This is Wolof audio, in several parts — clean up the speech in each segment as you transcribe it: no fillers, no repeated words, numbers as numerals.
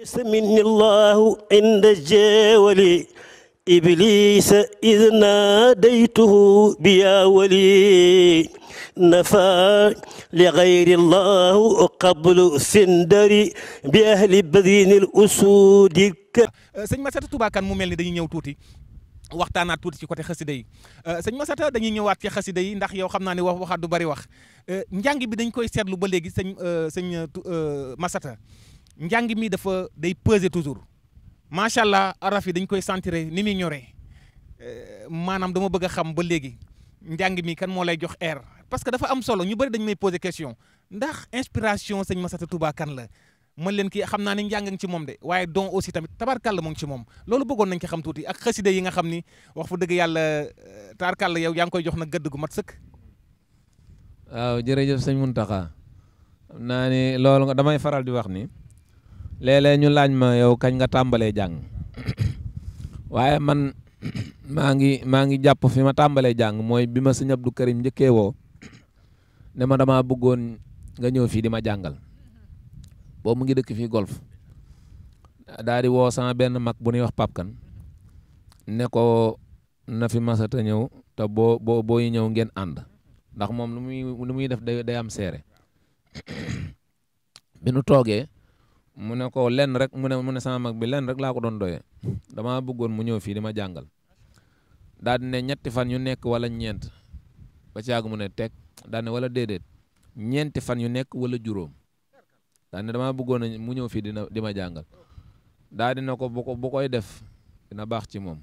سمني الله عند الجاول إبليس إذ ناديته بيا ولي نفى لغير الله قبل سندري بأهل بذين الأسود. sëñ Massata Touba Kane mu mel ni dañuy ñëw tuuti waxtaanaat tuuti ci côté xasida yi sëñ Massata dañuy ñëwaat ci xasida yi ndax yow xam naa ne waxaat du bari wax njàng bi dañ koy seetlu ba léegi sëñ Massata njàng mi day peser toujours macha allah araf yi dañ koy sentir ni muy ñoree maanaam dama bëgg a xam ba léegi njàng mi kan moo lay jox air parce que dafa am solo ñu bëri dañ may poser question ndax inspiration sëñ Massata Touba Kane la man leen kii xam naa ne njàng ngi ci moom de waaye don aussi tamit tabarkàlla moo ngi ci moom loolu bëggoon nañ ko xam tuuti ak xasida yi nga xam ni wax fu dëgg yàlla tabarkàlla yow yaa ngi koy jox nag gëdd gu mat sëkk. waaw jërëjëf sëñ Mountakha xam naa ni loolu nga damay faral di wax ni léeg-léeg ñu laaj ma yow kañ nga tàmbalee jàng waaye man maa ngi jàpp fi ma tàmbalee jàng mooy bi ma sëñ Abdou Karim njëkkee woo ne ma damaa bëggoon nga ñëw fii di ma jàngal boobu mu ngi dëkk fii golf daal di woo sama benn mag bu ñuy wax Pape Kane ne ko na fi Massata ñëw te booy ñëw ngeen ànd ndax moom lu muy def day am seere bi nu toogee mu ne ko lenn rek mu ne sama mag bi lenn rek laa ko doon doyee dama bëggoon mu ñëw fii di ma jàngal daal di ne ñetti fan yu nekk wala ñeent ba ci yàgg mu ne teg daal ne wala déedéet ñeenti fan yu nekk wala juróom daal ne dama bëggoon mu ñëw fii di ma jàngal daal di ne ko bu koy def dina baax ci moom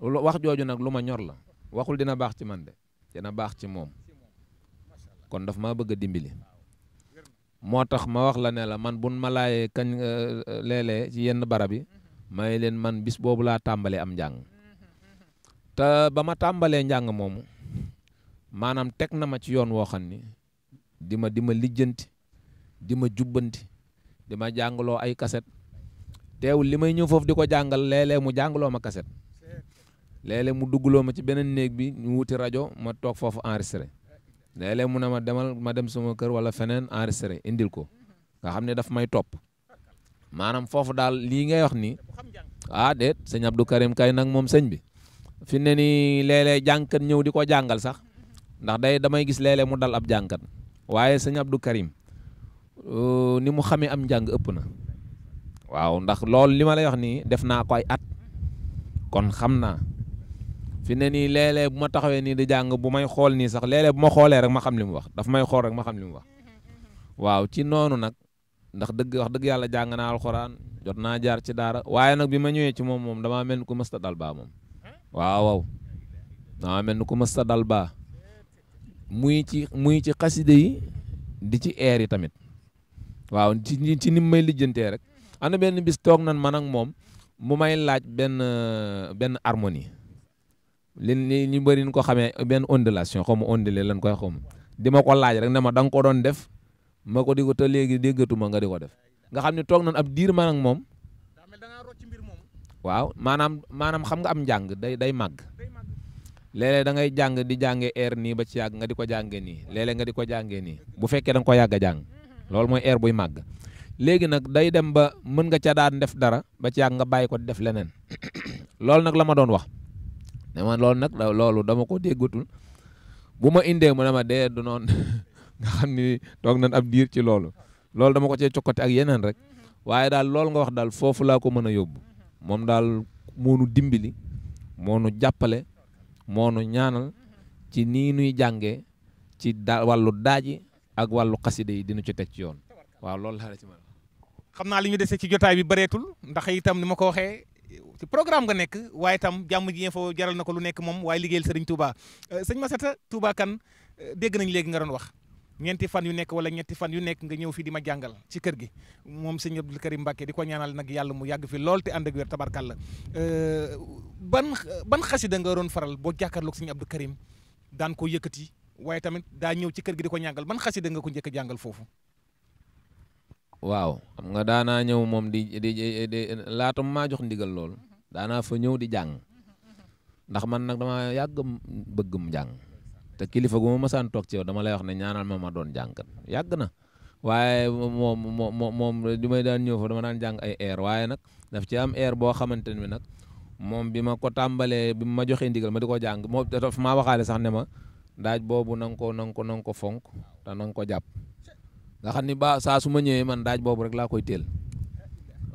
wax jooju nag lu ma ñor la waxul dina baax ci man de dina baax ci moom kon daf ma bëgg a dimbali moo tax ma wax la ne la man buñ ma laayee kañ léeg-léeg ci yenn barab yi may leen man bis boobu laa tàmbalee am njàng te ba ma tàmbalee njàng moomu maanaam teg na ma ci yoon woo xam ni di ma lijjanti di ma jubbanti di ma jàngaloo ay kaset teewul li may ñëw foofu di ko jàngal léeg-léeg mu jàngaloo ma kaset léeg-léeg mu duggloo ma ci beneen néeg bi ñu wuti rajo ma toog foofu enregistré léeg-léeg mu ne ma dem sama kër wala feneen enregistré indil ko nga xam ne daf may topp maanaam foofu daal lii ngay wax ni déet sëñ Abdou Karim kay nag moom sëñ bi fi ne nii léeg-léeg jàngkat ñëw di ko jàngal sax ndax damay gis léeg-léeg mu dal ab jàngkat waaye sëñ Abdou Karim ni mu xamee am njàng ëpp na waaw ndax loolu li ma lay wax nii def naa ko ay at kon xam naa fi ne nii léeg-léeg bu ma taxawee nii di jàng bu may xool nii sax léeg-léeg bu ma xoolee rek ma xam li mu wax daf may xool rek ma xam li mu wax waaw ci noonu nag ndax wax dëgg yàlla jàng naa alxuraan jot naa jaar ci daara waaye nag bi ma ñëwee ci moom damaa mel ni ku mësta dal baa moom waaw damaa mel ni ku mësta dal baa muy ci xaside yi di ci air yi tamit waaw ci ni may lijjantee rek am na benn bis toog nan man ak moom mu may laaj benn harmonie li ñu bëri ñu ko xamee benn ondulation xaw ma ondulé lan koy xaw ma di ma ko laaj rek ne ma da nga ko doon def ma ko di ko te léegi déggatuma nga di ko def nga xam ne toog nan ab diir man ak moom waaw maanaam xam nga am njàng day màgg léeg-léeg da ngay jàng di jàngee air nii ba ci yàgg nga di ko jàngee nii léeg-léeg nga di ko jàngee nii bu fekkee da nga ko yàgg a jàng loolu mooy air buy màgg léegi nag day dem ba mën nga ca daan def dara ba ci yàgg nga bàyyi ko di def leneen loolu nag la ma doon wax ne ma loolu dama ko déggatul bu ma indee mu ne ma dee du noonu nga xam ni toog nañ ab diir ci loolu dama ko cee cokkati ak yeneen rek waaye daal loolu nga wax daal foofu laa ko mën a yóbbu moom daal moo nu dimbali moo nu jàppale moo nu ñaanal ci nii nuy jàngee ci wàllu daaji ak wàllu xaside yi dina ci teg ci yoon waaw loolu laa la ci mën xam naa li ñu dese ci jotaay bi bëreetul ndax itam ni ma ko waxee ci programme nga nekk waaye itam jàmm ji info jaral na ko lu nekk moom waaye liggéeyal Serigne Touba sëñ Massata Touba Kane dégg nañ léegi nga doon wax ñeenti fan yu nekk wala ñetti fan yu nekk nga ñëw fii di ma jàngal ci kër gi moom sëñ Abdou Karim Mbacké di ko ñaanal nag yàlla mu yàgg fi lool te ànd ak wér tabarkàlla ban xasida nga doon faral boo jàkkaarloog sëñ Abdou Karim daan ko yëkkati waaye tamit daa ñëw ci kër gi di ko ñàngal ban xasida nga ko njëkk a jàngal foofu. waaw xam nga daanaa ñëw moom di laata maa jox ndigal loolu daanaa fa ñëw di jàng ndax man nag dama yàgg bëggum jàng te kilifa gu ma mësaan toog ci yow dama lay wax ne ñaanal ma doon jàngkat yàgg na waaye moom di may daan ñëw fa dama daan jàng ay air waaye nag daf ci am air boo xamante ne nag moom bi ma ko tàmbalee bi ma joxee ndigal ma di ko jàng moom daf maa waxaale sax ne ma daaj boobu na nga ko fonk te na nga ko jàpp nga xam ni ba saa su ma ñëwee man daaj boobu rek laa koy teel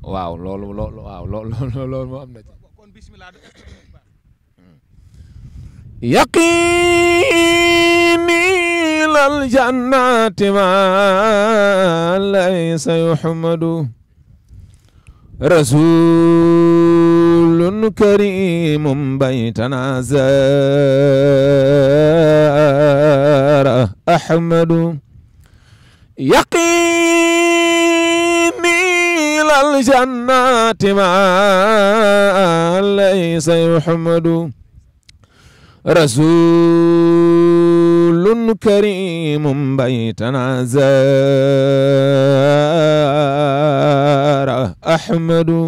waaw loolu moo am na ci yaqini lal jannati ma laysa yuhmadu rasulun karimun baytana zara ahmadu yaqini lal jannati ma laysa yuhmadu rasulun karimun baytana zara ahmadu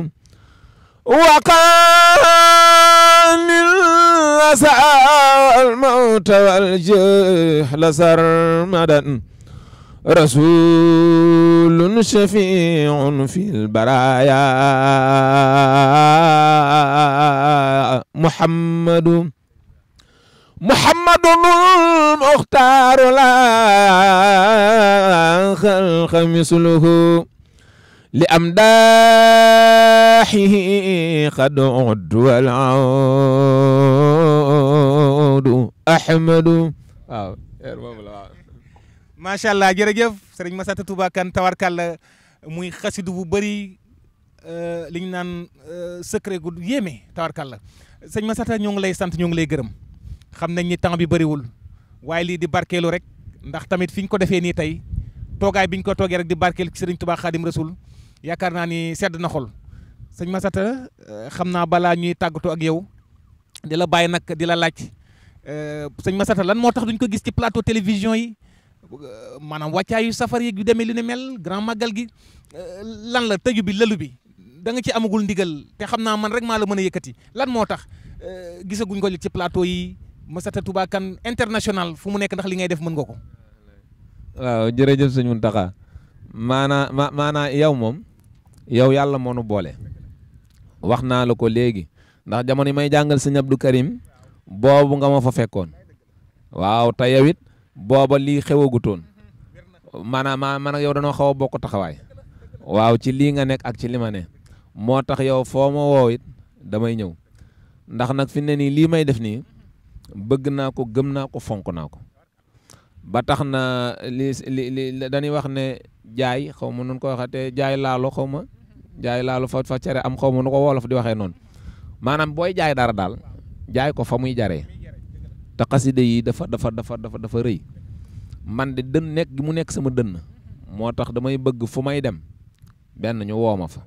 وقال الأسى الموت والجهل سرمدا رسول شفيع في البرايا محمد المختار لا خلق مثله لأمداحه قد عد والعود أحمد macha allah jërëjëf sëriñ Massata Touba Kane tawarkàlla muy xasidu bu bëri li ñu naan secret gu yéeme tawarkàlla sëñ Massata ñoo ngi lay sant ñoo ngi lay gërëm xam nañ ni temps bi bëriwul waaye lii di barkeelu rek ndax tamit fi ñu ko defee nii tey toogaay bi ñu ko toogee rek di barkeelu ci sëriñ Touba Khadim Rasoul yaakaar naa ni sedd na xol sëñ Massata xam naa balaa ñuy tàggatoo ak yow di la bàyyi nag di la laaj sëñ Massata lan moo tax duñ ko gis ci plateau télévision yi maanaam wàccaayu safar yi yu demee li ne mel grand magal gi lan la tëju bi lëlu bi da nga ci amagul ndigal te xam naa man rek maa la mën a yëkkati lan moo tax gisaguñ ko ci plateau yi Massata Touba Kane international fu mu nekk ndax li ngay def mën nga ko. waaw jërëjëf sëñ Mountakha maanaa yow moom yow yàlla moo nu boole wax naa la ko léegi ndax jamono yi may jàngal sëñ Abdou Karim boobu nga ma fa fekkoon waaw te yow it booba lii xewagutoon maanaam man ak yow dañoo xaw a bokk taxawaay waaw ci lii nga nekk ak ci li ma ne moo tax yow foo ma woo it damay ñëw ndax nag fi ne nii lii may def nii bëgg naa ko gëm naa ko fonk naa ko ba tax na li dañuy wax ne jaay xaw ma nun ko waxatee jaay laalo xaw ma jaay laalo fa cere am xaw ma nu ko wolof di waxee noonu maanaam booy jaay dara daal jaay ko fa muy jaree te xasida yi dafa rëy man de dën nekk gi mu nekk sama dënn moo tax damay bëgg fu may dem benn ñu woo ma fa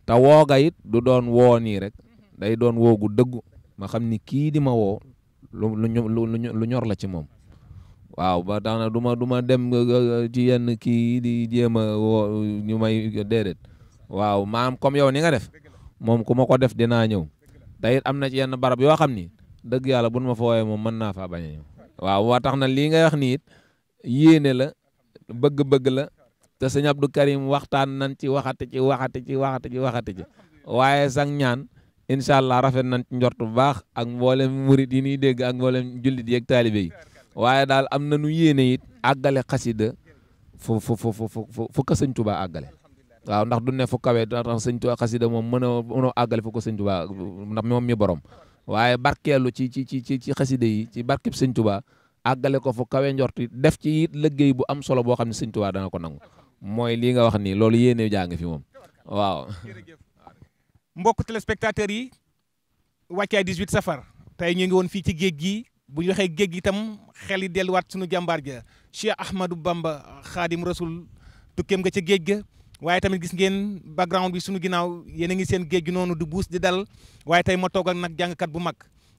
te wooga it du doon woo nii rek day doon woogu dëggu ma xam ni kii di ma woo lu ñor la ci moom waaw ba tax na du ma dem ci yenn kii di jéem a woo ñu may déedéet waaw maam comme yow ni nga def moom ku ma ko def dinaa ñëw te it am na ci yenn barab yoo xam ni dëgg yàlla bu nu ma fa wooyee moom mën naa faa bañ a ñëw waaw waa tax na lii ngay wax nii it yéene la bëgg-bëgg la te sëñ Abdou Karim waxtaan nañ ci waxati ci waaye sax ñaan incha allah rafet nañ ci njort bu baax ak mboolem murit yi ñuy dégg ak mboolem jullit yeeg taalibe yi waaye daal am na nu yéene it àggale xasida fu ko sëñ Tuubaa àggale waaw ndax du ne fu kawe tax sëñ Tuubaa xasida moom mënoo àggale fu ko sëñ Tuubaa ndax moom mi borom waaye barkeelu ci xasida yi ci barkeb sëñ Tuubaa àggale ko fu kawe njorti def ci it liggéey bu am solo boo xam ne sëñ Tuubaa dana ko nangu mooy lii nga wax nii loolu yéene jàng fi moom waaw. mbokk téléspectateurs yi wàccaay 18 safar tey ñu ngi woon fii ci géej gi bu ñu waxee géej gi itam xel yi delluwaat sunu jàmbaar ja Cheikh Ahmadou Bamba Khadim Rasoul tukkeem nga ca géej ga. waaye tamit gis ngeen background bi suñu ginnaaw yéen a ngi seen géej gi noonu du buus di dal waaye tey ma toog ak nag jàngkat bu mag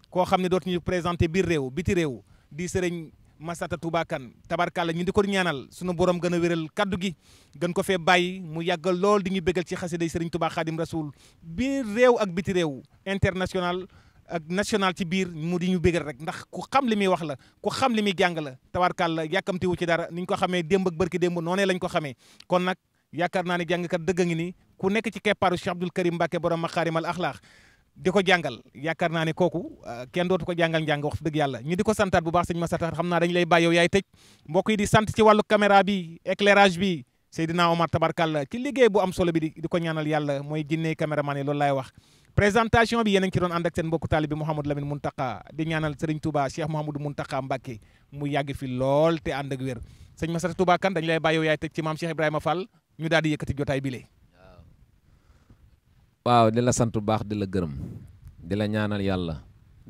koo xam ne dootuñu présenté biir réew biti réew di sëriñ Massata Touba Kane tabarkàlla ñu di ko ñaanal suñu borom gën a wéral kaddu gi gën ko fee bàyyi mu yàggal lool di ñu bégal ci xasida sëriñ Touba Khadim Rasoul biir réew ak biti réew international ak national ci biir mu di ñu bégal rek ndax ku xam li muy wax la ku xam li muy jàng la tabarkàlla yàkkamti wu ci dara ni ñu ko xamee démb ak barki démb noonee lañ ko xamee kon nag yaakaar naa ne jàngkat dëgg a ngi nii ku nekk ci keppaaru Cheikh Abdoul Karim Mbacké borom Makarimal Akhlaq di ko jàngal yaakaar naa ne kooku kenn dootu ko jàngal njàng wax dëgg yàlla ñu di ko santaat bu baax sëñ Massata xam naa dañu lay bàyyi yow yaay tëj mbokk yi di sant ci wàllu caméra bi éclairage bi Seydina Omar tabarkàlla ci liggéey bu am solo bi di ko ñaanal yàlla mooy jinne caméraman yi loolu laay wax présentation bi yéen a ngi ci doon ànd ak seen mbokku taalibe Mouhamadou Lamine Muntaka di ñaanal Serigne Touba Cheikh Mouhamadou Muntaka Mbacké mu yàgg fi lool te ànd ak wér sëñ Massata Touba Kane dañu lay bàyyi yow yaay tëj ci maam Cheikh Ibrahima Fall ñu daal di yëkkati jotaay bi lee waaw di la sant bu baax di la gërëm di la ñaanal yàlla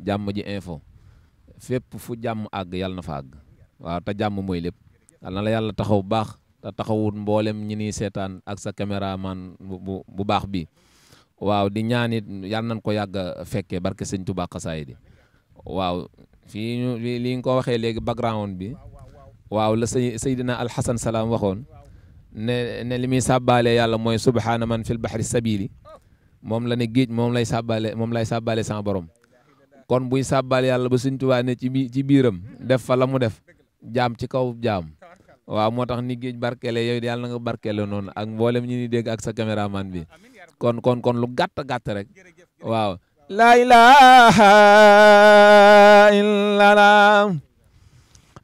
jàmm ji info fépp fu jàmm àgg yàlla na fa àgg waaw te jàmm mooy lépp yàlla na la yàlla taxaw bu baax te taxawut mboolem ñi niy seetaan ak sa caméraman bu baax bi waaw di ñaanit yàlla nañ ko yàgg a fekkee barke sëñ Tuubaa xasaay di waaw fii ñu li nga ko waxee léegi background bi waaw la Seydina Alxasan Salaam waxoon ne li muy sàbbaale yàlla mooy subhaana man fil bahri sabili moom la ne géej moom lay sàbbaale sama borom kon buy sàbbaale yàlla ba sëñ Tuubaa ne ci biiram def fa la mu def jaam ci kaw jaam waaw moo tax ni géej barkeele yow yàlla na nga barkeele noonu ak mboolem ñi ni dégg ak sa caméraman bi kon lu gàtt rek waaw la ilaha illallah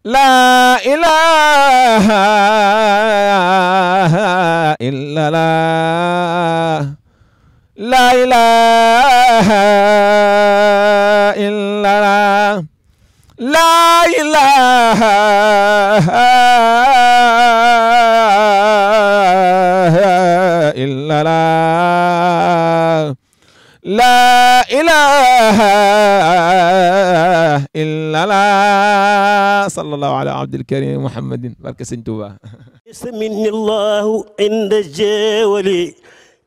la ilaha illallah la ilaha illallah la ilaha illallah la ilaha illallah sallallahu ala abdil karim muhammadin barke sëñ Tuuba ismini llahu inda jeewali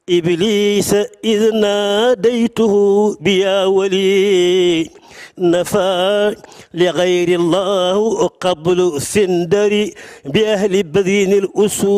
إبليس إذ ناديته بيا ولي نفى لغير الله قبل سندري بأهل بذين الأسود